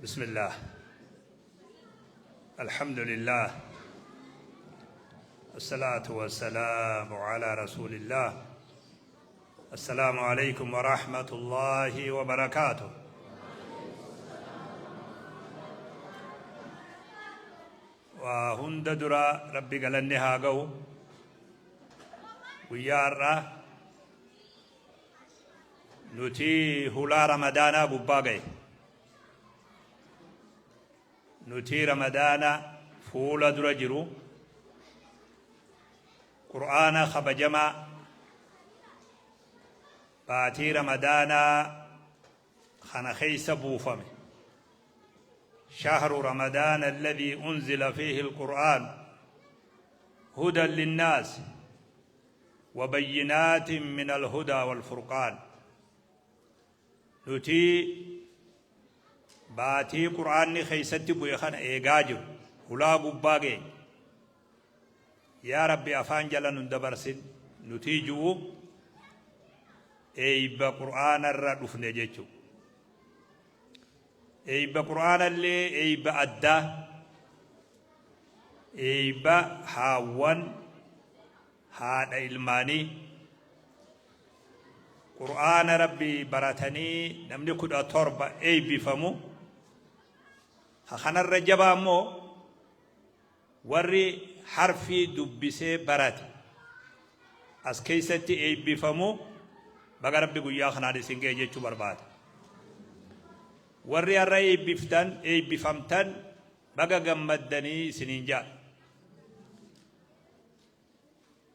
بسم الله، الحمد لله، الصلاة والسلام على رسول الله. السلام عليكم ورحمة الله وبركاته. Waa hunda dura Rabbi galanni haa ga'u. Guyyaa har'aa nuti hulaa Ramadaanaa gubbaa ga'e. Nuti Ramadaana fuula dura jiru Qur'aana kabajamaa baatii Ramadaanaa kana keessa buufame. Shahru Ramadaana alladhii unzila fiihi alqur'aan hudan linnaas wa bayyinaatin min alhudaa walfurqaan. Nuti baatii Qur'aanni keessatti bu'e kana eegaa jiru. Hulaa gubbaa geenye. Yaa Rabbi, afaan jala nun dabarsin nutii ju'u eeyba Qur'aanarra dhufne jechu. Eeyba Qur'aanallee eeyba addaa, eeyba haawwan haadha ilmaanii Qur'aana Rabbii baratanii namni 17 eeybifamu. Ka kanarra jabaa immoo warri harfii dubbisee barate as keessatti eebbifamu. Baga Rabbi guyyaa kanaan isin ga'e jechuu barbaada. Warri har'a eebbiftan, eebbifamtan, baga gammaddanii isiniin ja'a.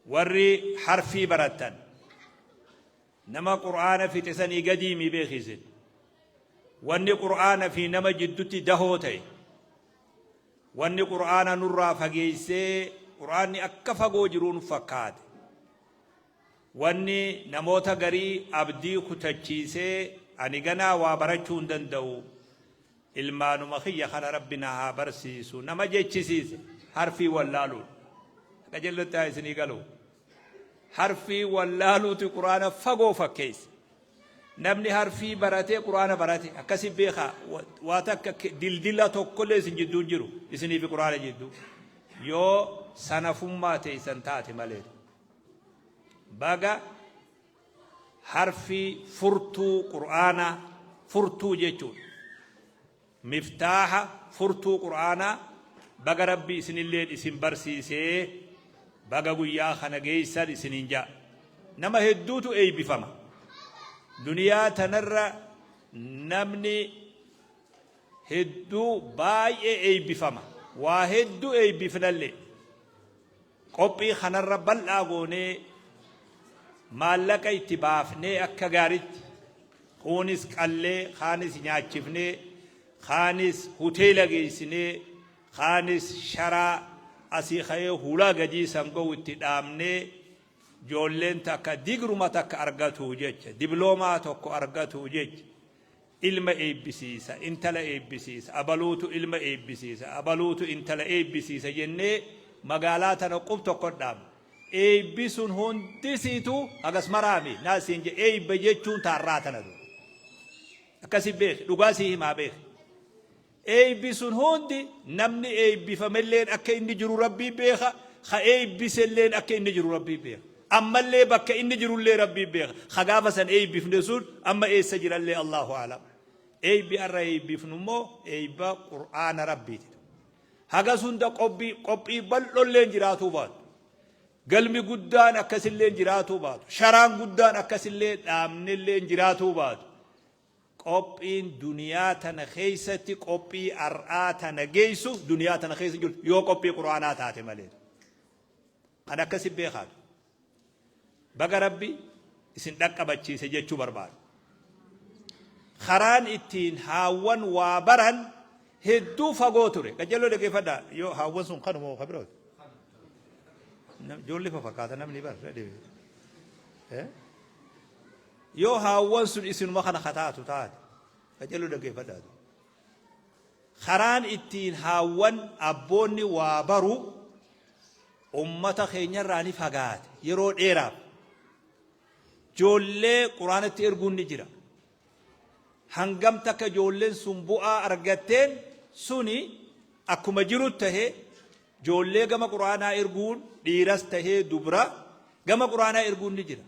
Warri harfii barattan nama Qur'aana fixe sanii gadii mi beekisin. Wanni Qur'aana fi nama jiddutti dahoo ta'e, wanni Qur'aana nurraa fageessee Qur'aanni akka fagoo jiruu nu fakkaate, wanni namoota garii abdii kutachiisee ani ganaa waa barachuu hin danda'u, ilmaanuma kiyya kana Rabbi na haa barsiisu nama jechisiise harfii wallaaluudha. Qajeellotti haa isinii galu. Harfii wallaaluuti Qur'aana fagoo fakkeessa. Namni harfii baratee Qur'aana barate akkasi beekaa, waa takka dildila tokkollee isin jidduu hin jiru, isinii fi Qur'aana jidduu, yoo sanafummaa teessan taate malee. Baga harfii furtuu Qur'aanaa, furtuu jechuudha. Miftaaha furtuu Qur'aanaa baga Rabbi isinilleen isin barsiisee, baga guyyaa kana geessan isiniin ja'a. Nama hedduutu eeybifama. Duniyaa tanarra namni hedduu baay'ee eeybifama. Waa hedduu eeybifnallee. Qophii kanarra bal'aa goonee maallaqa itti baafnee akka gaaritti kuunis qallee, kaanis nyaachifnee, kaanis hoteela geessinee, kaanis sharaa asii ka'ee hulaa gadii san ga'u itti dhaabnee, ijoolleen takka digruma takka argatu jecha, dibloomaa tokko argatu jecha, ilma eebbisiisa, intala eebbisiisa, abaluutu ilma eebbisiisa, abaluutu intala eebbisiisa jennee magaalaa tana qub tokko dhaabne. Eebbi sun hundisiitu hagas maraami naa siin jedhe, eebba jechuun taarraa tana ture. Akkasi beeki, dhugaa sii himaa beeki. Eebbi sun hundi, namni eebbifamelleen akka inni jiru Rabbii beeka, ka eebbiselleen akka inni jiru Rabbii beeka. Ammallee bakka inni jirullee Rabbii beeka. Ka gaafa san eebbifne sun amma eessa jirallee Allahu a'lam. Eebbi har'a eebbifnu immoo eebba Qur'aana Rabbiiti. Hagas hunda qophii qophii bal'olleen jiraatuu baatu. Galmi guddaan akkasillee jiraatuu baatu. Sharaan guddaan akkasillee dhaabnellee jiraatuu baatu. Qophiin duniyaa tana keessatti qophii har'aa tana geessu duniyaa tana keessa jirtu yoo qophii Qur'aanaa taate malee. Kan akkasi beekaatu. Baga Rabbi isin dhaqqabachiise jechuu barbaadu. Karaan ittiin haawwan waa baran hedduu fagoo ture. Qajeeloo dhaggeeffadhaa, yoo haawwan sun kanuma moo kabirooti? Ijoollee fakkaata namni bar. Yoo haawwan sun isinuma kana kataatu taate, qajeeloo dhaggeeffadhaa. Karaan ittiin haawwan abboonni waa baru ummata keenyarraa ni fagaate yeroo dheeraaf. Ijoollee Quraanatti erguun ni jira. Hangam takka ijoolleen sun bu'aa argatteen suni akkuma jiru tahee, ijoollee gama Qur'aanaa erguun, dhiiras tahee dubra gama Qur'aanaa erguun ni jira.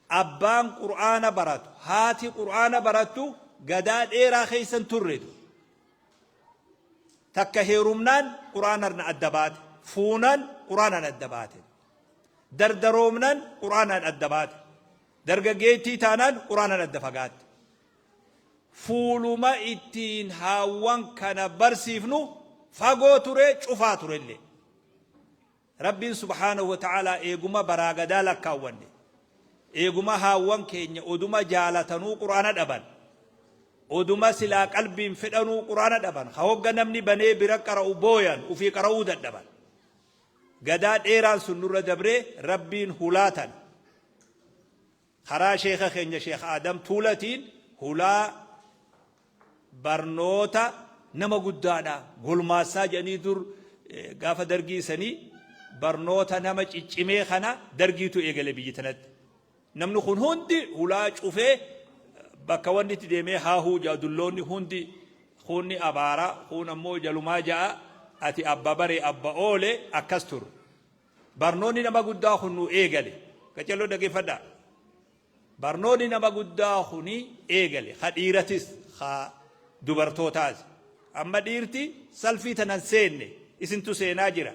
Abbaan Qur'aana baratu, haati Qur'aana barattu gadaa dheeraa keessa hin turretu. Takka heerumnaan Qur'aanarn adda baate, fuunaan Qur'aanaan adda baate. Dardaroomnaan Qur'aanaan adda baate. Dargaggeettii taanaan Qur'aanaan adda fagaatte. Fuuluma ittiin haawwan kana barsiifnu fagoo ture, cufaa turellee. Rabbiin subhaanahu wa ta'aalaa eeguma baraa gadaa lakkaawwanne, eeguma haawwan keenya oduma jaalatanuu Qur'aana dhaban, oduma silaa qalbiin fedhanuu Qur'aana dhaban, ka hogga namni banee bira qara'u booyan, ufii qara'uu dadhaban. Gadaa dheeraan sun nurra dabree Rabbiin hulaa tana karaa sheekha keenya Sheekh Aadam Tuulatiin hulaa barnoota nama guddaadha golmaassaa jedhanii dur gaafa dargii sanii barnoota nama ciccimee kana dargiitu eegale biyyi tanatti. Namni kun hundi hulaa cufee bakka wanni itti deemee haahuu ja'a dulloonni hundi kuunni abaara kuun ammoo jalumaa ja'a ati abba bare abba oole akkas ture. Barnoonni nama guddaa kun nu eegale. Qaccelloo dhaggeeffadhaa. Barnoonni nama guddaa kuni eegale. Ka dhiiratis ka dubartootaas. Amma dhiirti salfii tanan seenne isintu seenaa jira.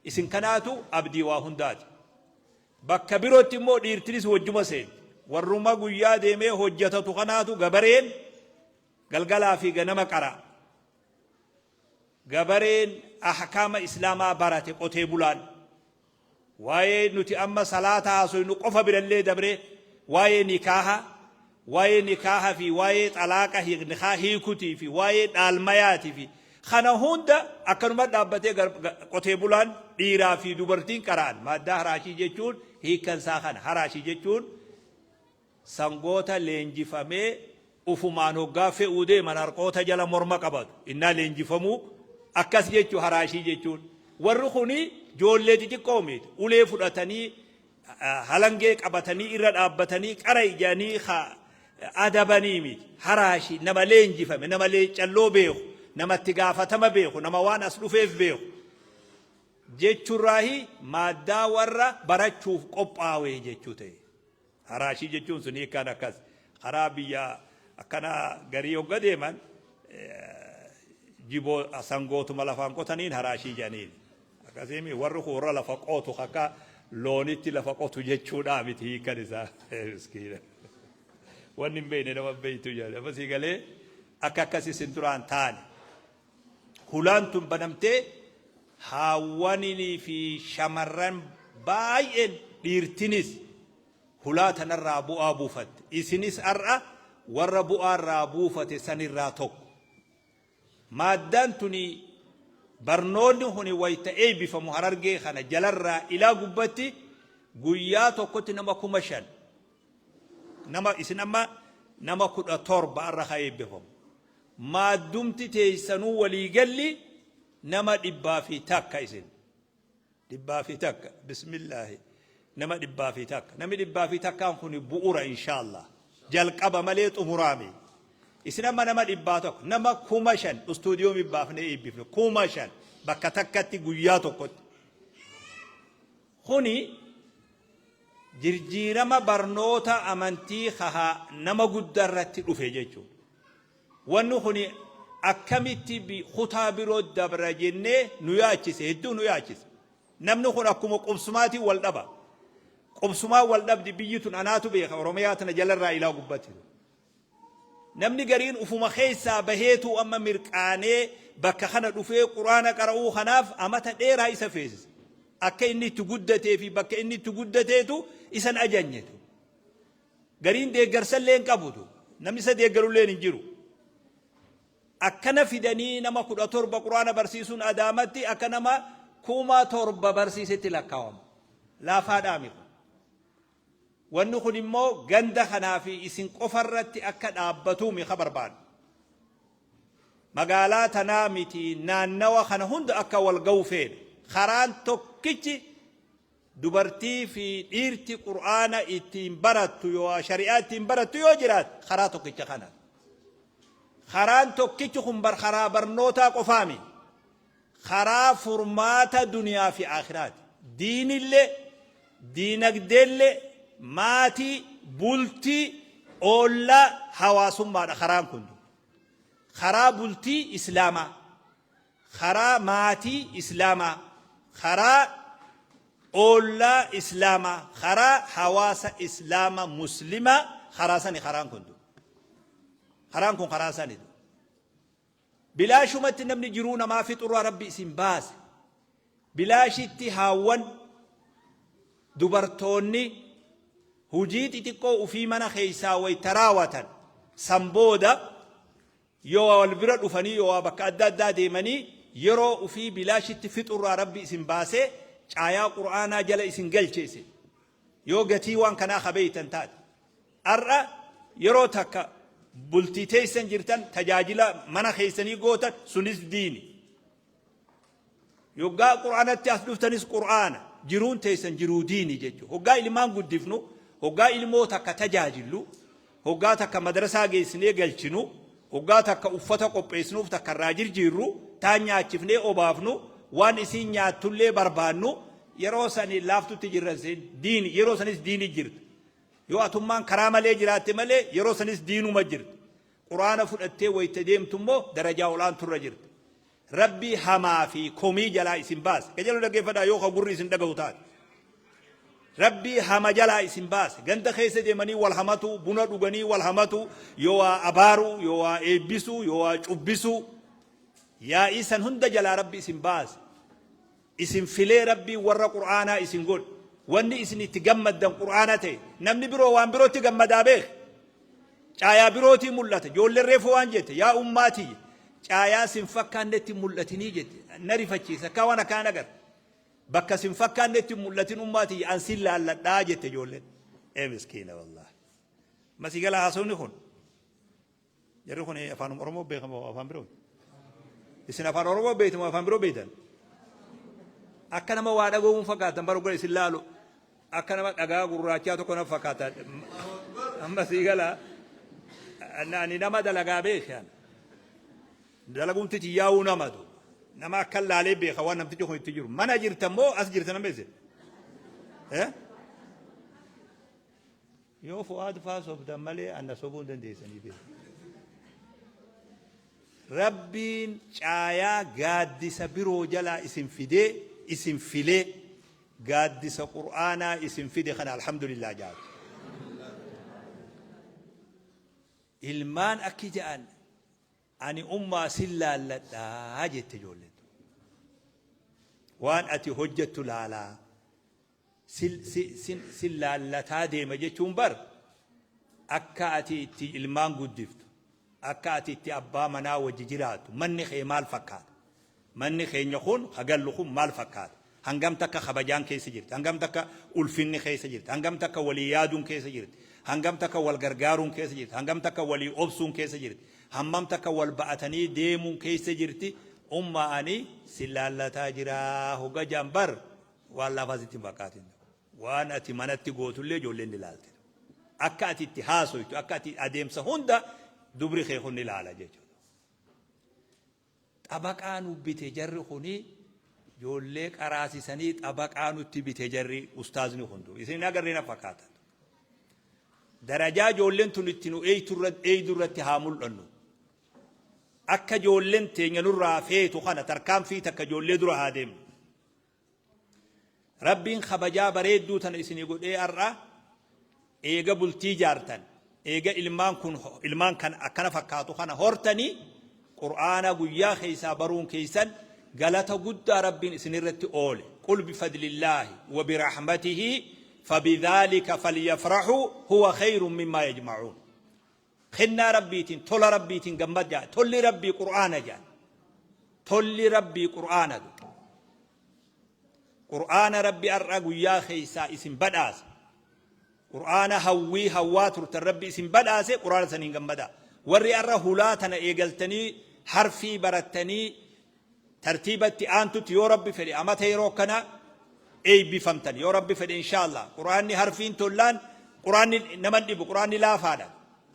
Isin kanaatu abdii waa hundaati. Bakka birootti immoo dhiirtinis wajjuma seenti. Warruma guyyaa deemee hojjetatu kanaatu gabareen galgalaa fi ganama qara'a. Gabareen ahkaama Islaamaa barate qotee bulaan. Waa'ee nuti amma salaata haasoynu qofa birallee dabree waa'ee nikaaha, waa'ee nikaaha fi waa'ee xalaaqa nikaa hiikutii fi waa'ee dhaalmayaatii fi kana hunda akkanuma dhaabbatee qotee bulaan dhiiraa fi dubartiin qara'an. Maaddaa haraashii jechuun hiikkan isaa kana. Haraashii jechuun sangoota leenjifamee ufumaan hoggaa fe'uu deeman harqoota jala morma qabatu. Innaa leenjifamuu akkas jechuu haraashii jechuun. Warri kuni joollee xixiqqoo miti. Ulee fudhatanii halangee qabatanii irra dhaabbatanii qara ijanii adabanii miti. Haraashii nama leenjifame, nama leeccalloo beeku, namatti gaafatama beeku, nama waan as dhufeef beeku jechurraahi maaddaa warra barachuuf qophaawee jechuu ta'e. Haraashii jechuun sun hiikkaan akkas. Karaa biyya akkana garii hogga deeman jiboo sangootuma lafaan qotaniin haraashii jedhaniin. Akkasiimi warri kun warra lafa qotu akka loonitti lafa qotu jechuudhaa miti hiikkan isaa. Miskiina. Wanni hin beekne nama beektu jedhe. Amma sii galee akka akkas isin duraan taane. Hulaan tun banamtee haawwaninii fi shamarran baay'een dhiirtinis hulaa tanarraa bu'aa buufatte. Isinis har'a warra bu'aa irraa buufate sanirraa tokko. Maaddaan tuni barnoonni kuni wayta eeybifamu Harargee kana jalarraa ilaa gubbatti guyyaa tokkotti nama 5000 nama isin amma nama 17 har'a ka eebbifamu. Maaddumti teeysanuu walii galli nama 101 isin. 101 bismillaahi nama 101 namni 101n kun bu'ura inshaallah jalqaba malee xumuraami. Isin amma nama 100 nama 5000 istuudiyoo baafnee eebbifne 5000 bakka takkatti guyyaa tokkotti. Kuni jirjiirama barnoota amantii kaha nama guddaa irratti dhufe jechuudha. Wanni kuni akkamitti kutaa biroo dabra jennee nu yaachise, hedduu nu yaachise. Namni kun akkuma qubsumaatiin wal dhaba. Qubsumaan wal dhabdi biyyi tun anaatu beeka Oromiyaa tana jalarraa ilaa gubbatti. Namni gariin ufuma keessaa baheetu amma mirqaanee bakka kana dhufee Quraana qara'uu kanaaf amata dheeraa isa feesisa. Akka inni itti guddatee fi bakka inni itti guddateetu isan ajanyetu. Gariin deeggarsallee hin qabutu. Namni isa deeggarulleen hin jiru. Akkana fidanii nama 17 Quraana barsiisuun Adaamatti akka nama 7000 barsiisetti lakkaawama. Laafaadhaa miti. Wanni kun immoo ganda kanaa fi isin qofarratti akka dhaabbatuu mi ka barbaadu. Magaalaa tanaa miti naannawa kana hunda akka wal ga'u feena. Karaan tokkichi dubartii fi dhiirti Qur'aana ittiin barattu yoo shari'aa ittiin barattu yoo jiraate karaa tokkicha kana. Karaan tokkichi kun bar karaa barnootaa qofaami. Karaa furmaata duniyaa fi aakhiraati. Diinillee, diinagdeellee, maatii, bultii, oollaa, hawaasummaadha karaan kun. Karaa bultii Islaamaa, karaa maatii Islaamaa, karaa oollaa Islaamaa, karaa hawaasa Islaama Muslimaa karaa sani karaan kun. Karaan kun karaa sani. Bilaashumatti namni jiruu namaa fixurraa Rabbi isin baase. Bilaashitti haawwan, dubartoonni hujii xixiqqoo ufii mana keessaa wayta raawatan san booda yoo wal bira dhufanii yoo bakka adda addaa deemanii yeroo ufii bilaashitti fixurraa Rabbi isin baasee caayaa Qur'aanaa jala isin galche isin. Yoo gatii waan kanaa ka beeytan taate. Ar'a yeroo takka bultii teessan jirtan tajaajila mana keessanii gootan sunis diini. Yoggaa Qur'aanatti as dhuftanis Qur'aana jiruun teessan jiruu diini jechuudha. Hoggaa ilmaan guddifnu, hoggaa ilmoo takka tajaajillu, hoggaa takka madrasaa geessinee galchinu, hoggaa takka uffata qopheessinuuf takka irraa jirjiirru, taan nyaachifnee obaafnu, waan isiin nyaattullee barbaannu yeroo sani laaftutti jirra isiin diini yeroo sanis diini jirta. Yoo atummaan karaa malee jiraatte malee yeroo sanis diinuma jirta. Qur'aana fudhattee wayta deemtu immoo darajaa ol'aanturra jirta. Rabbi hamaa fi komii jalaa isin baase. Qajeeloo dhaggeeffadhaa yoo ka gurri isin dhagahu taate. Rabbi hama jalaa isin baase. Ganda keessa deemanii wal hamatu, buna dhuganii wal hamatu, yoo waa abaaruu, yoo waa eebbisuu, yoo waa cubbisuu. Yaa'ii san hunda jalaa Rabbi isin baase. Isin filee Rabbiin warra Qur'aanaa isin godhe. Wanni isin itti gammaddan Qur'aana ta'e. Namni biroo waan birootti gammadaa beek. Caayaa birootii mul'ata. Ijoolleen reefu waan jette yaa ummaa tiyya caayaa sin fakkaannetti mul'atinii jette. Na rifachiisa akka waan akkaan agarra. Bakka sin fakkaannetti mul'atin ummaa tiyya an sin laalladhaa jette ijoolleen. Ee miskiina wallaahi. Masii gala haasofni kun. Jarri kun afaan Oromoo beekamoo afaan biroo? Isin afaan Oromoo beektu moo afaan biroo beektan? Akka nama waa dhaga'uun fakkaatan bara gara isin laalu akka nama dhagaa gurraachaa tokko nama fakkaata. Amma sii gala ani nama dalagaa beekan. Dalaguun tiyyaa'uu namatu. Nama akka laalee beeka waan namtichi kun itti jiru. Mana jirtan moo as jirtan amma isin? Eh? Yoo Fu'aad faa sobdan malee ana sobuu hin dandeessanii beeku. Rabbiin caayaa gaaddisa biroo jalaa isin fidee isin filee gaaddisa Qur'aanaa isin fide kana alhamdulillah jaatu. Ilmaan akki ja'an ani ummaa sin laalladhaa jette ijoolleen. Waan ati hojjettu laalaa. Sin laallataa deema jechuun bar akka ati itti ilmaan guddiftu, akka ati itti abbaa manaa wajji jiraattu, manni kee maal fakkaata? Manni keenya kun ka gallu kun maal fakkaata? Hangam takka kabajaan keessa jirti? Hangam takka ulfinni keessa jirti? Hangam takka walii yaaduun keessa jirti? Hangam takka wal gargaaruun keessa jirti? Hangam takka walii obsuun keessa jirti? Hammam takka wal ba'atanii deemuun keessa jirti? Umma ani si laallataa jiraa hogga jaan bar Waan laafaa sitti hin fakkaatin. Waan ati manatti gootullee ijoolleen ni laalti. Akka ati itti haasoytu, akka ati adeemsa hunda dubri kee kun ni laala jechuudha. Xabaqaa nu bite jarri kuni ijoollee qaraasisanii xabaqaa nutti bite jarri ustaazni hundu. Isin hin agarree na fakkaata. Darajaa ijoolleen tun itti nu eeydu irratti haa mul'annu. Akka ijoolleen teenya nurraa feetu kana tarkaanfii takka ijoollee dura haa deemnu. Rabbiin kabajaa bareedduu tana isinii godhee har'a eega bultii jaartan eega ilmaan kun ilmaan kan akkana fakkaatu kana hortanii qur'aana guyyaa keessaa baruun keessan galata guddaa Rabbiin isinirratti oole. Qul bifadlillaahi wa birahmatihi fabidhaalika falyafrahuu huwa khayrun mimmaa yajma'uun. Kennaa Rabbiitiin, tola Rabbiitiin gammadaa. Tolli Rabbii Qur'aana jedhan. Tolli Rabbii Qur'aana. Qur'aana Rabbi har'a guyyaa keessaa isin badhaase. Qur'aana hawwii hawwaa turtan Rabbi isin badhaase Qur'aana saniin gammadaa. Warri har'a hulaa tana eegaltanii harfii barattanii Tartiiba itti aantutti yoo Rabbi fedhe amata yeroo akkanaa eeybifamtan yoo Rabbi fedhe inshaallah. Qur'aanni harfiin tollaan Qur'aanni nama hin dhibu, Qur'aanni laafaadha.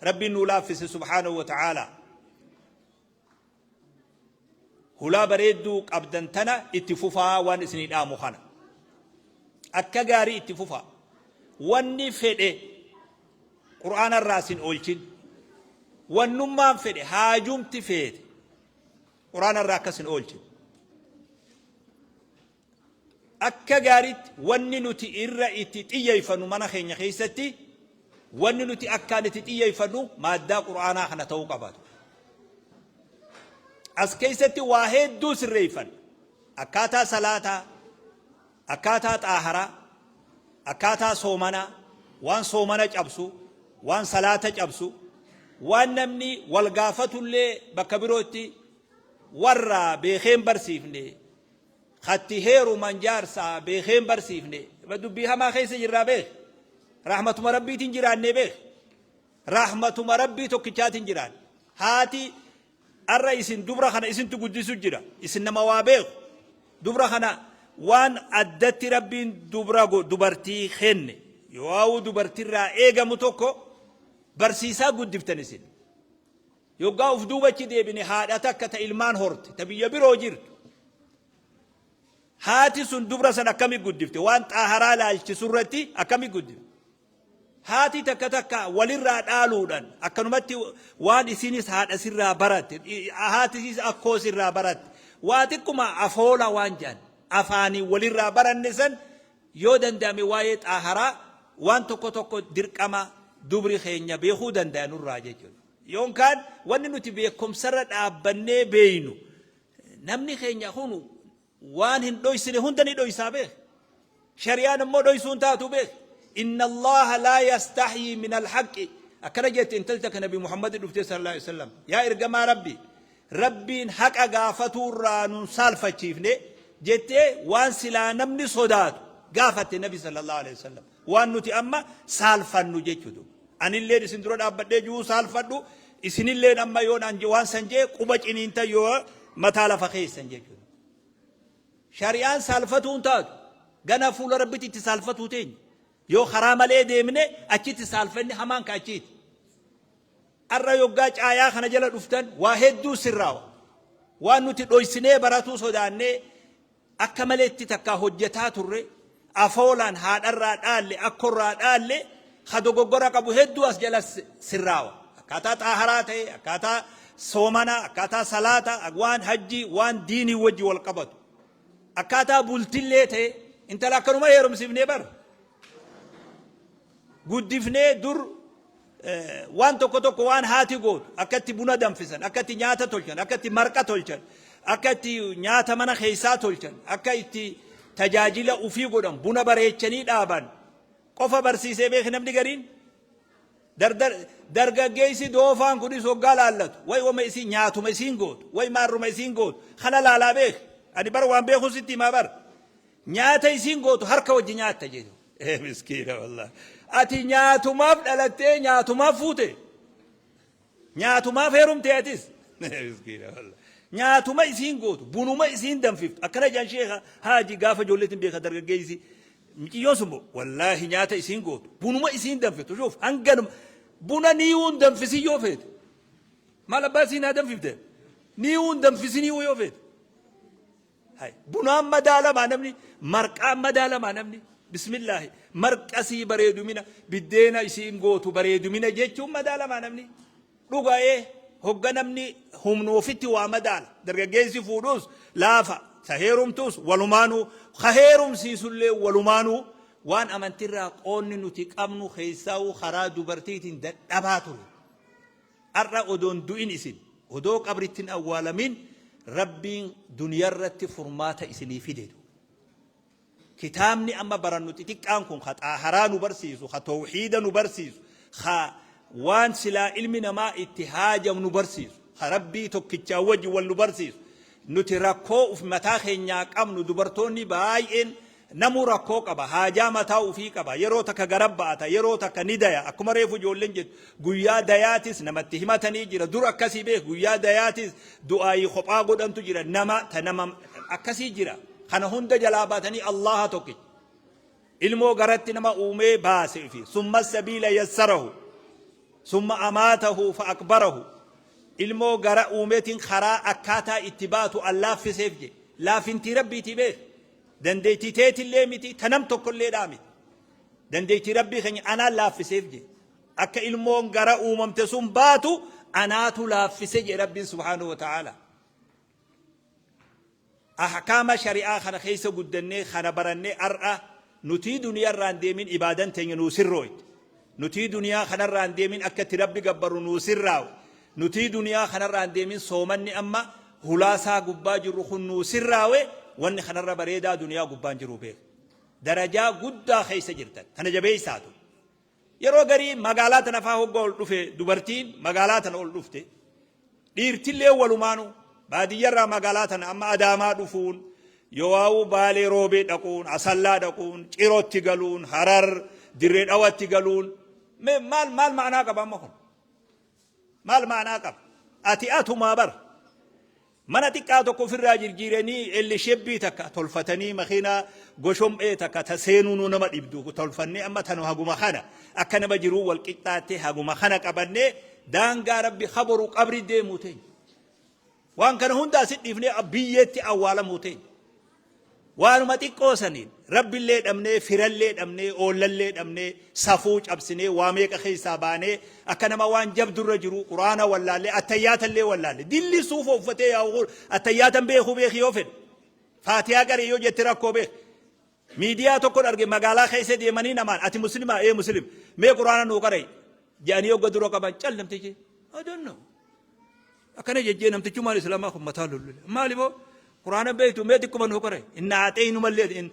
Rabbiin nuu laaffise subhaanahu wa ta'aalaa. Hulaa bareedduu qabdan tana itti fufaa waan isinii dhaamu kana. Akka gaarii itti fufaa. Wanni fedhe Qur'aana irraa isin oolchin. Wannummaan fedhe haajumti feete Qur'aana irraa akka isin oolchin. Akka gaariitti wanni nuti irra itti xiyyeeffannu mana keenya keessatti wanni nuti akkaan itti xiyyeeffannu maaddaa Qur'aanaa kana ta'uu qabaatu. As keessatti waa hedduu sirreeffanna. Akkaataa salaataa, akkaataa xaaharaa, akkaataa soomanaa, waan soomana cabsu, waan salaata cabsu, waan namni wal gaafatullee bakka birootti warra beekeen barsiifne Katti heeruman jaarsa beekee hin barsiifne. Dubbii hamaa keessa jirraa beek. Rahmatuma Rabbiitiin jiraannee beek. Rahmatuma Rabbii tokkichaatiin jiraanne. Haati arra isin dubra kana isintu guddisu jira. Isin nama waa beeku. Dubra kana waan addatti Rabbiin dubra dubartii kenne. Yoo dubartirraa eegamu tokko barsiisaa guddiftan isin. Yoggaa uf duuba achi deebine haadha takka ta ilmaan horte ta biyya biroo jirtu. Haati sun dubra san akkami guddifte waan xaaharaa laalchisu irratti akkami guddifte. Haati takka takka walirraa dhaaluudhaan akkanumatti waan isinis haadha sirraa baratte haati isiis akkoo sirraa baratte waa xiqquma afoola waan jedhan afaanii walirraa baranne san Yoo danda'ame waa'ee xaaharaa waan tokko tokko dirqama dubri keenya beekuu dandaya nurraa jechuudha. Yoonkaan wanni nuti beekumsarra dhaabbannee beeynu namni keenya kun waan hin dhoysine hunda ni dhoysaa beek. Shari'aan immoo dhoysuu hin taatu beek. Inna Allaha laa yastahyii min alhaqqi. Akkana jette intalti takka Nabi Muhammad dhuftee sallallahu alaihi wasallam. Yaa ergamaa Rabbi Rabbiin haqa gaafatuurraa nun saalfachiifne jettee waan silaa namni sodaatu gaafatte Nabi sallallahu alaihi wasallam. Waan nuti amma saalfannu jechuudha. Anilleen isin dura dhaabbadhee jiru saalfadhu isinilleen amma yoon an waan san jee quba ciniinta yoo mataa lafa keessan jechuudha. Shari'aan saalfatuu hin taatu. Gana fuula Rabbitti itti saalfatuu teenya. Yoo karaa malee deemne achitti saalfanni hamaan ka achiiti. Ar'a yoggaa caayaa kana jala dhuftan waa hedduu sirraawa. Waan nuti dhoysinee baratuu sodaannee akka maleetti takkaa hojjataa turre afoolaan haadharraa dhaalle akkorraa dhaalle ka dogoggora qabu hedduu as jala sirraawa. Akkaataa xaaharaa ta'e, akkaataa soomanaa, akkaataa salaata, waan hajjii, waan diinii wajji wal qabatu. Akkaataa bultillee ta'e intala akkanuma heerumsiifnee bara. Guddifnee dur waan tokko tokko waan haati gootu akka itti buna danfisan, akka itti nyaata tolchan, akka itti marqa tolchan, akka itti nyaata mana keessaa tolchan, akka itti tajaajila ufii godhan, buna bareechanii dhaaban qofa barsiisee beeki namni gariin. Dargaggeessi doofaan kunis hoggaa laallatu way wama isiin nyaatuma isiin gootu way maarruma isiin gootu kana laalaa beeki. Ani bar waan beeku sitti himaa bar. Nyaata isiin gootu harka wajji nyaatta jedhu. Ee miskiina wallahi. Ati nyaatumaaf dhalattee nyaatumaaf fuute. Nyaatumaaf heerumte atis. Ee miskiina wallahi. Nyaatuma isiin gootu bunuma isiin danfiftu akkana jedhan sheekha haaji gaafa ijoolleetiin beeka dargaggeessi miciyyoon sun wallaahi nyaata isiin gootu bunuma isiin danfiftu shuuf hanganuma buna niiwuun danfisin yoo feete maal abbaa isiin haa danfifte niiwuun danfisinii yoo feete Hay. Bunaan madaalamaa namni, marqaan madaalamaa namni. Bismillaahi. Marqasii bareedumina, biddeena isiin gootu bareedumina jechuun madaalamaa namni. Dhuga'ee hogga namni humna ofitti waa madaala. Dargaggeessi fuudhus laafa, ta heerumtus walumaanuu, ka heerumsiisullee walumaanuu waan amantirraa qoonni nuti qabnu keessaa'uu karaa dubartiitiin dadhabaa ture. Ar'a odoo hin du'in isin, odoo qabritti hin awwaalamin Rabbiin duniyarratti furmaata isinii fide. Kitaabni amma barannu xixiqqaan kun ka xaaharaa nu barsiisu, ka tawhiida nu barsiisu, ka waan silaa ilmi namaa itti haajamu nu barsiisu, ka Rabbii tokkichaa wajji wal nu barsiisu. Nuti rakkoo uf mataa keenyaa qabnu dubartoonni baay'een Namuu rakkoo qaba, haajaa mataa ufii qaba, yeroo takka gara ba'ata, yeroo takka ni daya, akkuma reefu ijoolleen jettu, guyyaa dayaatis namatti himatanii jira, dur akkasii beek, guyyaa dayaatis du'aayii kophaa godhantu jira, nama ta nama akkasii jira, kana hunda jalaa baatanii Allaaha tokkicha. Ilmoo garatti nama uumee baase fi summa sabiila yassarahu, summa amaatahu fa akbarahu. Ilmoo gara uumeetiin karaa akkaataa itti baatu an laaffiseef je. Laafintii Rabbiitii beek. Dandeettii teetillee miti, ta nam tokkolleedhaa miti. Dandeettii Rabbii keenya anaan laaffiseef je. Akka ilmoon gara uumamte sun baatu anaatu laaffise je Rabbiin subhaanahu wa ta'aala. Ahkaama shari'aa kana keessa guddannee kana barannee ar'a nutii duniyaa irraa hin deemin ibaadan teenya nuu sirrooyte. Nutii duniyaa kanarraa hin deemin akka itti Rabbi gabbarru nuu sirraawe. Nutii duniyaa kanarraa hin deemin soomanni amma hulaasaa gubbaa jirru kun nuu sirraawe wanni kanarra bareedaa duniyaa gubbaan jiru beeka. Darajaa guddaa keessa jirtan. Tana jabeessaatu. Yeroo garii magaalaa tana faa hogga ol dhufe dubartiin magaalaa tana ol dhufte dhiirtillee walumaanu baadiyyarraa magaalaa tana amma Adaamaa dhufuun yowaa'uu Baalee Roobee dhaquun Asallaa dhaquun Cirootti galuun Harar Dirree Dhawatti galuun mee maal maal ma'anaa qaba amma kun maal ma'anaa qaba ati atumaa bar Mana xiqqaa tokko ofirraa jirjiiranii elli shebbii takka tolfatanii makiinaa goshom'ee takka ta seenuunuu nama dhibdu tolfannee amma tanu haguma kana akka nama jiruu wal qixxaattee haguma kana qabannee daangaa rabbi kaboru qabri deemuu teenya. Waan kana hunda asit dhiifnee biyyeetti awwaalamuu teenya. Waanuma xiqqoo saniin Rabbillee dhabnee, firallee dhabnee, oollallee dhabnee, safuu cabsinee, waa meeqa keessaa baanee, akka nama waan jabdurra jiru Qur'aana wallaallee, attayyaatallee wallaalle. Dilli suufa uffatee yaa'u kun attayyaatan beekuu beeki yoo fedhe. Faatihaa qaree yoo jette rakkoo beeki. Miidiyaa tokkon arge magaalaa keessa deemanii namaan ati muslimaa ee muslim mee Qur'aana nuu qara'i jedhanii hogga dura qaban cal namtichi I don't know. Akkana jejjee namtichumaan islaamaa kun mataa lullule. Maali boo? Quraana beektu mee xiqquma nuu qara'e. Inna axeeynu mallee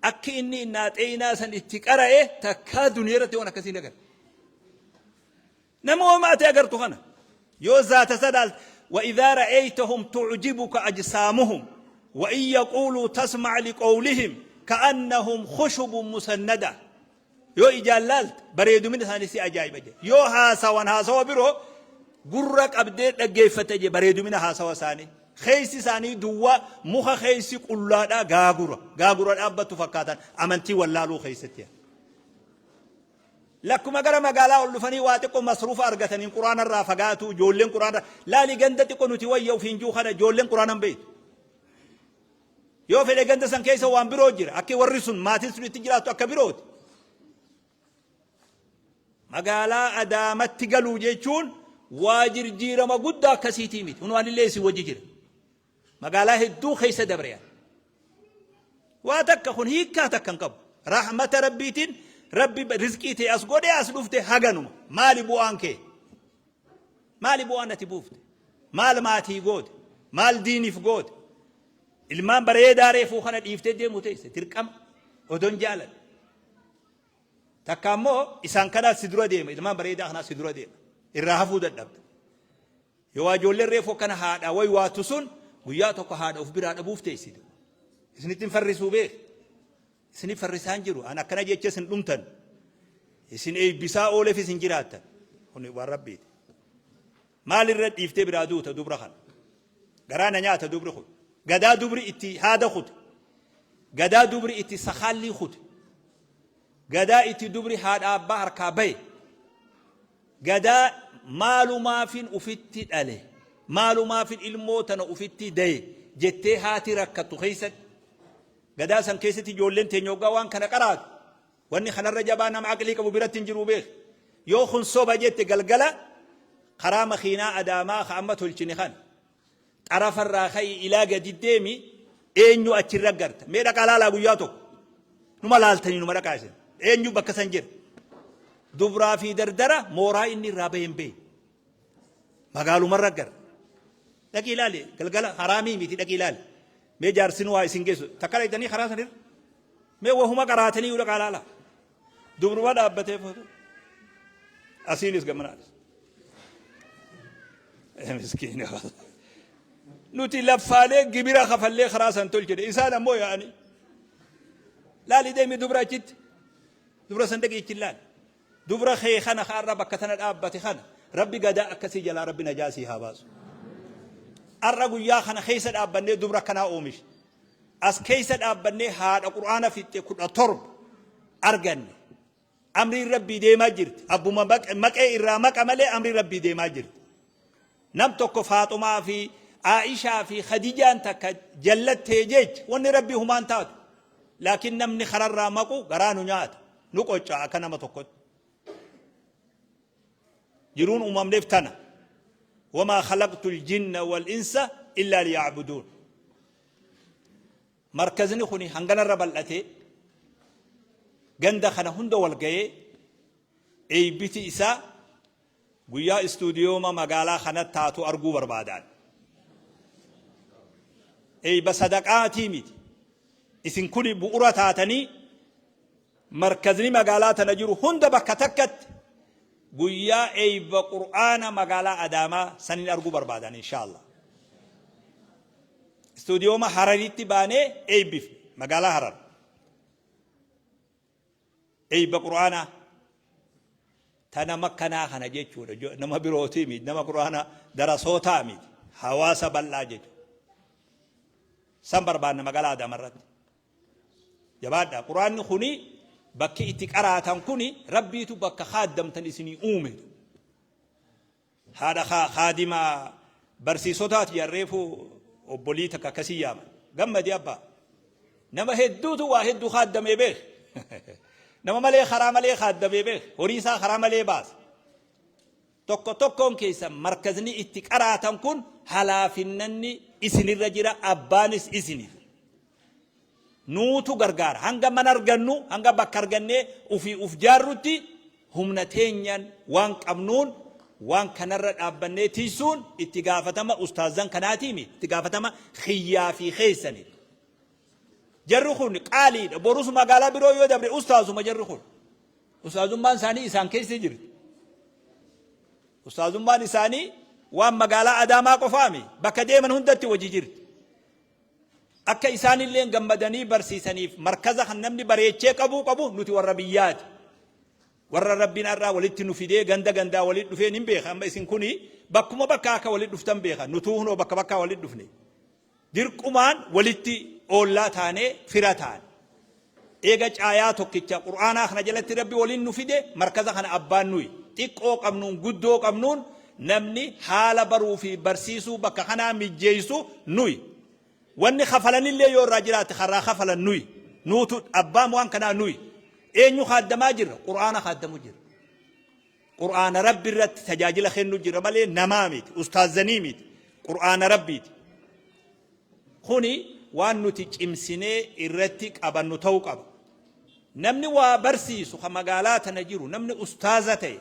akki inni inna axeeynaa san itti qara'e takkaa duniyaa irratti waan akkasii hin agarre. Nama homaa ati agartu kana yoo zaata sadaal وإذا رأيتهم تعجبك أجسامهم وإن يقولوا تسمع لقولهم كأنهم خشب مسندة Yoo ijaan laalte bareedumina isaanii si ajaa'iba jedhe. Yoo haasawan haasawa biroo gurra qabdee dhaggeeffata jedhe bareedumina haasawa isaanii. Keessi isaanii duwwaa muka keessi qullaadhaa gaagura. Gaagura dhaabbattu fakkaatan amantii wallaaluu keessatti. Lakkuma gara magaalaa ol dhufanii waa xiqqoo masruufa argataniin quraana irraa fagaatu ijoolleen quraana laali ganda xiqqoo nuti wayya ofiin juu kana ijoolleen quraana hin beektu. Yoo fedhe ganda san keessa waan biroo jira. Akki warri sun maatiin sun itti jiraattu akka birooti. Magaalaa Adaamatti galuu jechuun waa jirjiirama guddaa akkasiitii miti. Kun waan illee isin wajji jira. Magaalaa hedduu keessa dabre. Waa takka kun hiikkaa takka hin qabu. Rahmata Rabbiitiin Rabbi rizqii ta'e as godhee as dhufte haganuma. Maali bu'aan kee? Maali bu'aan ati buufte? Maal maatii goote? Maal diiniif goote? Ilmaan bareedaa reefuu kana dhiiftee deemu teesse dirqama odoon jaaladhe. Takka ammoo isaan kanaa si dura deema ilmaan bareedaa kanaa si dura deema irraa hafuu dadhabda. Yoo waa ijoolleen reefuu akkana haadha wayi waattu sun guyyaa tokko haadha of biraa dhabuuf teessi. Isinitti hin farrisuu beek. Isinif farrisaa hin jiru. An akkana jecha isin dhumtan. Isin eebbisaa ooleef isin jiraattan. Kun waan Rabbiiti. Maal irra dhiiftee biraa duuta dubra kana? Garaa na nyaata dubri kun. Gadaa dubri itti haada kute. Gadaa dubri itti sakaallii kute. Gadaa itti dubri haadha abbaa harkaa baye. Gadaa maalumaafin ufitti dhale, maalumaafin ilmoo tana ufitti daye jettee haati rakkattu keessatti. Gadaa san keessatti ijoolleen teenya hoggaa waan kana qaraatu wanni kanarra jabaa nama aqlii qabu biratti hin jiru beek. Yoo kun soba jette galgala karaa makiinaa Adaamaa ka amma tolchine kana xarafarraa ka'i ilaa gadi deemi eenyu achirra garta. Mee dhaqaa laalaa guyyaa tokko. Numa laaltanii numa dhaqaa isin. Eenyu bakka san jira. Dubraa fi dardara mooraa inni irraa bahe hin beekne. Magaalumarra garta. Dhaqii ilaali galgala haraamii miti dhaqii ilaali. Mee jaarsinuu haa isin geessu. Takka dhaqxanii karaa sanirra. Mee wahuma qaraatanii yoo dhaqaa laala. Dubruma dhaabbatee foto. Asiinis gamanaanis. Miskiina. Nuti laffaalee gibira kafallee karaa san tolchine. Isaan ammoo yaa'anii. Laali deemi dubra achitti. Dubra san dhaqii achi laali. Dubra kee kana ka arra bakka tana dhaabbate kana Rabbi gadaa akkasii jalaa Rabbi najaa sii haa baasu. Arra guyyaa kana keessa dhaabbannee dubra akkanaa oomishe. As keessa dhaabbannee haadha Qur'aana fixxe 17 arganne. Amriin Rabbii deemaa jirti. Abbuma maqee irraa maqa malee amriin Rabbii deemaa jirti. Nam tokko Faaxumaa fi Aa'ishaa fi Khadijaan takka jallattee jecha wanni Rabbii humaan taatu. Laakiin namni kararraa maqu garaa nu nyaata. Nu qocca akka nama tokkotti. Jiruun uumamneef tana. Wamaa khalaqtul jinna wal insa illaa liya'buduun. Markazni kuni hanganarra bal'atee ganda kana hunda wal ga'ee eeybiti isaa guyyaa istuudiyooma magaalaa kanatti taatu arguu barbaadaan. Eeyba sadaqaatii miti. Isin kuni bu'ura taatanii markazni magaalaa tana jiru hunda bakka takkatti guyyaa eeyba Qur'aana magaalaa Adaamaa saniin arguu barbaadan inshaallah. Istuudiyooma Hararitti baanee eeybifne magaalaa Harar. Eeyba Qur'aanaa ta nama akkanaa kana jechuudha. Nama birootii miti, nama Qur'aana darasootaa miti. Hawaasa bal'aa jechuudha. San barbaanna magaalaa Adaamaa irratti. Jabaadha. Qur'aanni kuni bakki itti qaraatan kuni Rabbiitu bakka khaaddamtan isinii uume. Haadha khaadima barsiisotaati jedhan reefu obbolii takka akkasii yaaman. Gammadi abbaa. Nama hedduutu waa hedduu khaaddamee beek. Nama malee karaa malee khaaddamee beek. Horii isaa karaa malee baasa. Tokko tokkoon keessan markazni itti qaraatan kun halaafinnanni isinirra jira abbaanis isini. Nuutu gargaara. Hanga mana argannu, hanga bakka argannee ufii uf jaarrutti humna teenyan waan qabnuun waan kanarra dhaabbannee tiysuun itti gaafatama ustaazzan kanaatii miti. Itti gaafatama kiyyaa fi keessani. Jarri kun qaaliidha. Borus magaalaa biroo yoo dabre ustaazuma jarri kun. Ustaazummaan isaanii isaan keessa jirti. Ustaazummaan isaanii waan magaalaa Adaamaa qofaami. Bakka deeman hundatti wajji jirti. Akka isaanilleen gammadanii barsiisaniif markaza kan namni bareechee qabuu qabu nuti warra biyyaati. Warra Rabbiin har'aa walitti nu fidee ganda gandaa walitti dhufee nin beeka. Amma isin kuni bakkuma bakkaa akka walitti dhuftan beeka. Nutuu hunoo bakka bakkaa walitti dhufne. Dirqumaan walitti oollaa taanee fira taane. Eega caayaa tokkicha Qur'aanaa kana jalatti Rabbi waliin nu fide markaza kana abbaan nuyi. Xiqqoo qabnuun guddoo qabnuun namni haala baruu fi barsiisuu bakka kanaa mijjeessu nuyi. Wanni kafalanillee yoo irraa jiraate karraa kafalan nuyi. Nuutu abbaan waan kanaa nuyi. Eenyu kaaddamaa jirra? Qur'aana kaaddamu jirra. Qur'aana Rabbi irratti tajaajila kennu jira malee namaa miti, ustaazanii miti. Qur'aana Rabbiiti. Kuni waan nuti cimsinee irratti qabannu ta'uu qaba. Namni waa barsiisu kan magaalaa tana jiru, namni ustaaza ta'e,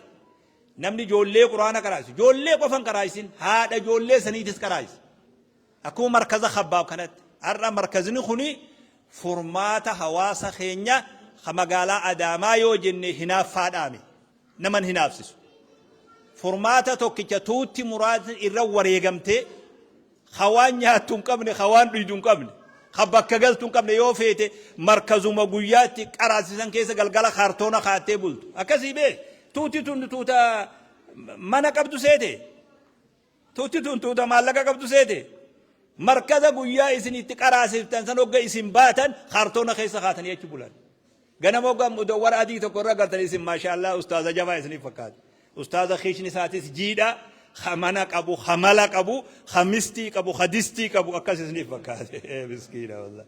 namni ijoollee Qur'aana qaraasisu, ijoollee qofa hin qaraa'isin, haadha ijoollee saniitis qaraasisa. Akkuma markaza Khabbaab kanatti. Har'a markazni kuni furmaata hawaasa keenya kan magaalaa Adaamaa yoo jenne hinaaffaadhaami. Naman hinaafsisu. Furmaata tokkicha tuutti muraasni irra wareegamtee Ka waan nyaattu hin qabne, ka waan dhuydu hin qabne, ka bakka galtu hin qabne yoo feete markazuma guyyaa itti qaraasisan keessa galgala kaartoona kaattee bultu. Akkasii bee tuuti tun tuuta mana qabdu seete. Tuuti tun tuuta maallaqa qabdu seete. Markaza guyyaa isin itti qaraasiftan san hogga isin baatan kaartoona keessa kaatanii achi bulan. Ganama hogga mudawwara adii tokko irra galtan isin maashaallah ustaaza jabaa isiniif fakkaata. Ustaaza kiishni isaatis jiidha, ka mana qabu, ka mala qabu, ka mistii qabu, ka distii qabu akkas isiniif fakkaate. Miskiina wallah.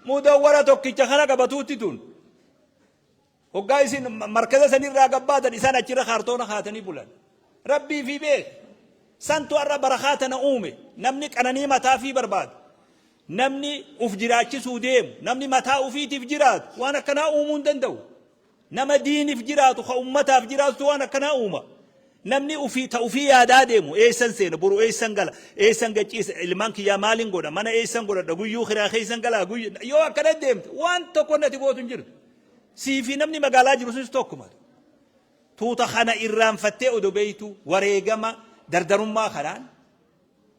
Mudawwara tokkicha kana qabatuutti tun. Hoggaa isin markaza sanirraa gabbaatan isaan achirra kaartoona kaatanii bulan. Rabbii fi beek. Santu har'a barakaa tana uume. Namni qananii mataa fi barbaadu. Namni uf jiraachisuu deemu, namni mataa ufiitiif jiraatu waan akkanaa uumuu hin danda'u. Nama diinif jiraatu, ka ummataaf jiraatutu waan akkanaa uuma. Namni ufii ta ufii yaadaa deemu eessan seena, boru eessan gala, eessan gachiisa, ilmaan kiyyaa maalin godha, mana eessan godhadha, guyyuu kiraa keessan galaa, guyyu yoo akkana deemte waan tokko nati gootu hin jirtu. Sii fi namni magaalaa jiru sunis tokkuma. Tuuta kana irraanfattee odoo beektu wareegama dardarummaa kanaan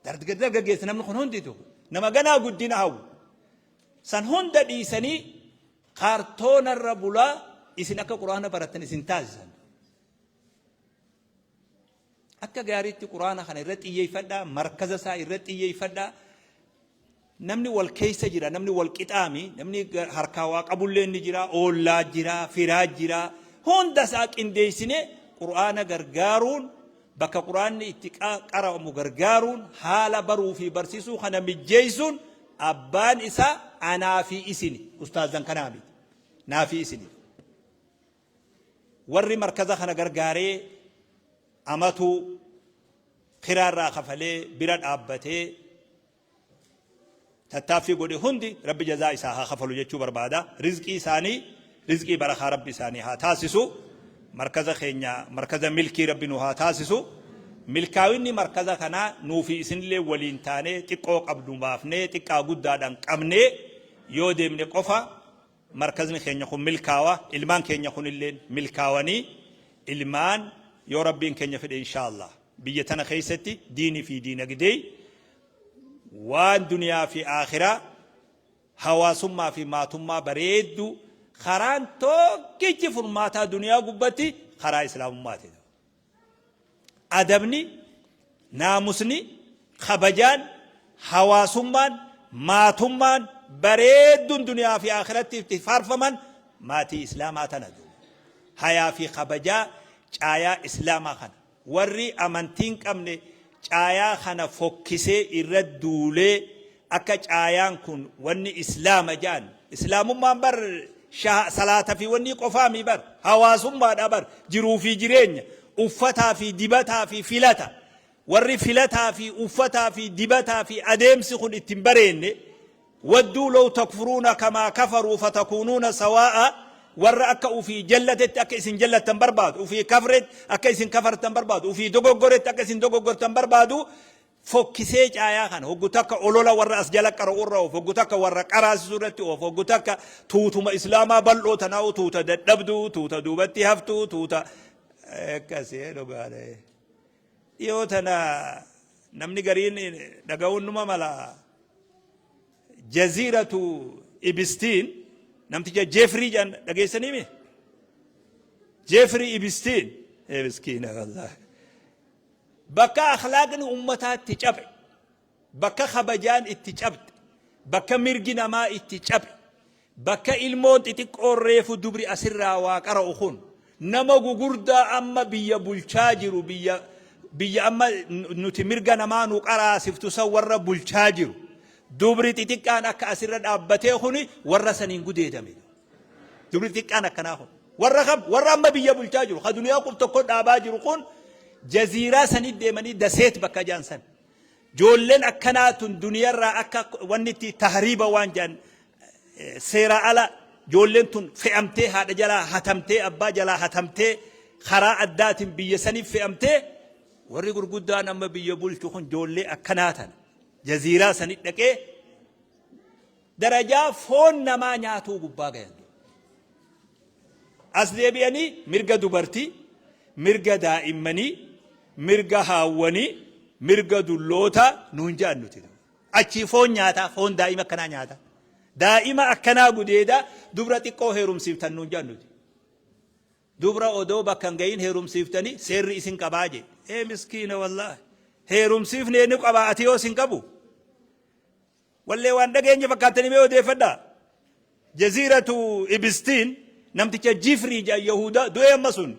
Dargaggeessa namni kun hundi tokko nama ganaa guddina hawwu. San hunda dhiisanii kaartoonarra bulaa isin akka quraana barattan isin taasisan. Akka gaariitti quraana kana irratti xiyyeeffadhaa, markaza isaa irratti xiyyeeffadhaa. Namni wal keessa jira, namni wal qixaami, namni harkaa waa qabullee ni jira, oollaa jira, firaa jira. Hunda isaa qindeessinee quraana gargaaruun Bakka Qur'aanni itti qara'amu gargaaruun, haala baruu fi barsiisuu kana mijjeessuun abbaan isaa anaa fi isini, ustaazan kanaa miti. Naa fi isini. Warri markaza kana gargaaree amatuu kiraarraa kafalee bira dhaabbatee tattaaffii godhe hundi Rabbi jazaa isaa haa kafalu jechuu barbaada. Rizqii isaanii rizqii barakaa Rabbi isaanii haa taasisu. Markaza keenya markaza milkii Rabbi nu haa taasisu. Milkaa'inni markaza kanaa nuu fi isinillee waliin taanee xiqqoo qabnu baafnee xiqqaa guddaadhaan qabnee yoo deemne qofa markazni keenya kun milkaawa. Ilmaan keenya kunillee milkaawanii ilmaan yoo Rabbiin keenya fedhe inshaallah biyya tana keessatti diinii fi diinagdee waan duniyaa fi aakhiraa, hawaasummaa fi maatummaa bareedduu, karaan tokkichi furmaataa duniyaa gubbatti karaa islaamummaati. Adabni, naamusni, kabajaan, hawaasummaan, maatummaan bareedduun duniyaa fi aakhiratti itti faarfaman maatii islaamaa tana. Hayaa fi kabajaa caayaa islaamaa kana. Warri amantii hin qabne caayaa kana fokkisee irra duulee akka caayaan kun wanni islaama ja'an, islaamummaan bar salaata fi wanni qofaami bar, hawaasummaadha bar, jiruu fi jireenya, uffataa fi dibataa fi filata. Warri filataa fi uffataa fi dibataa fi adeemsi kun ittiin bareenne, wadduu law takfuruuna kamaa kafaruu fatakuunuuna sawaa'a, warra akka ufii jallatetti akka isin jallattan barbaadu, ufii kafretti akka isin kafartan barbaadu, ufii dogoggoretti akka isin dogoggortan barbaadu, fokkisee caayaa kana hoggu takka olola warra as jala qara'u irra oofu, hoggu takka warra qaraasisu irratti oofu, hoggu takka tuutuma islaamaa bal'oo tanaa'u, tuuta dadhabduu, tuuta duubatti haftuu, tuuta akkasii dhugaadha. Dhiyoo tana namni gariin dhaga'uun numa mala, jaziiratu Ibistiin, namticha Jeefrii jedhan dhageessanii mi? Jeefrii Ibistiin, miskiina wallaahi. Bakka akhlaaqni ummataa itti cabe, bakka kabajaan itti cabde, bakka mirgi namaa itti cabe, bakka ilmoon xixiqqoon reefu dubri asirraa waa qara'u kun nama gugurdaa amma biyya bulchaa jiru, biyya amma nuti mirga namaa nu qaraasiftu san warra bulchaa jiru, dubri xixiqqaan akka asirra dhaabbatee kuni warra saniin gudeedame. Dubri xixiqqaan akkanaa kun warra kam? Warra amma biyya bulchaa jiru, ka duniyaa qub tokko dhaabaa jiru kun, jaziiraa sanii deemanii daseet bakka jaan san. Joolleen akkanaa tun duniyarraa akka wanni itti tahriiba waan jedhan, seera ala joolleen tun fe'amtee, haadha jalaa hatamtee, abbaa jalaa hatamtee, karaa addaatiin biyya saniif fe'amtee, warri gurguddaan amma biyya bulchu kun joollee akkanaa tana jaziiraa sanii dhaqee darajaa foon namaa nyaatuu gubbaa gayan. As deebi'anii mirga dubartii, mirga daa'immanii, mirga haawwanii, mirga dullootaa nuun jedhan nuti. Achii foon nyaataa, foon daa'ima akkanaa nyaataa. Daa'ima akkanaa gudeedaa dubra xiqqoo heerumsiiftan nuun jedhan nuti. Dubra odoo bakka hin gahin heerumsiiftanii seerri isin qabaa jedhe. Ee miskiina wallaahi. Heerumsiifnee ni qabaa, ati yoo isin qabu. Wallee waan dhageenye fakkaattanii mee odeeffadhaa. Jaziiratu Ibistiin, namticha Jifrii jedhan, Yahudaa du'ee amma sun.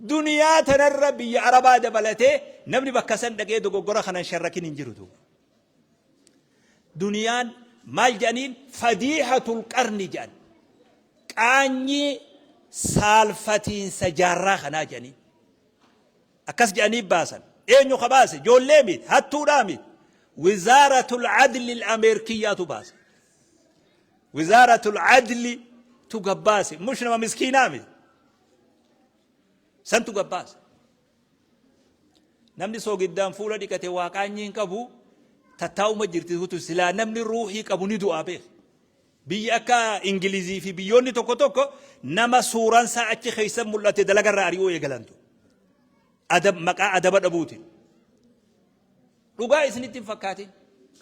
Duniyaa tanarra biyya Arabaa dabalatee namni bakka san dhaqee dogoggora kanan sharrakin hin jiru. Duniyaan maal jedhaniin? Fadiihatul qarni jedhan. Qaanyii saalfatiinsa jaarraa kanaa jedhanii. Akkas jedhanii baasan. Eenyu ka baase? Ijoollee miti, hattuudhaa miti. Wizaaratul Adli Ameerikiyyaatu baase. Wizaaratul Adli tu gabbaase. Mush nama miskiinaa miti. Santu gabbaase. Namni soogiddaan fuula dhiqate waa qaanyii hin qabu, tattaa'uma jirti hutu silaa namni ruuhii qabu ni du'aa beeka. Biyyi akka Ingilizii fi biyyoonni tokko tokko nama suuransaa achi keessa mul'ate dalagarraa ari'uu eegalantu. Adab, maqaa adaba dhabuutiin. Dhugaa isinitti hin fakkaatin.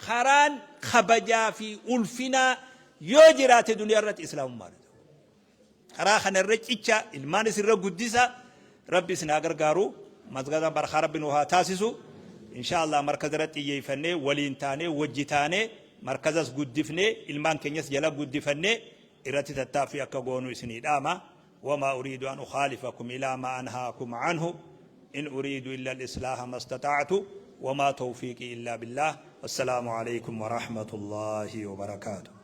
Karaan kabajaa fi ulfinaa yoo jiraate duniyaa irratti islaamummaadha. Karaa kana irra cicha, ilmaan isinirra guddisa, Rabbi isin haa gargaaru, masgada barakaa Rabbi nu haa taasisu. Insha Allah markaza irratti xiyyeeffannee, waliin taanee, wajji taanee, markazas guddifnee, ilmaan keenyas jala guddifannee irratti tattaaffii akka goonu isinii dhaama. Wamaa uriidu an ukhaalifakum ilaa ma anhaakum anhu. In uriidu illa al-islaaha mastata'tu wamaa tawfiiqii illaa billaah. Wassalaamu aleykum warahmatullaahi wabarakaatuh.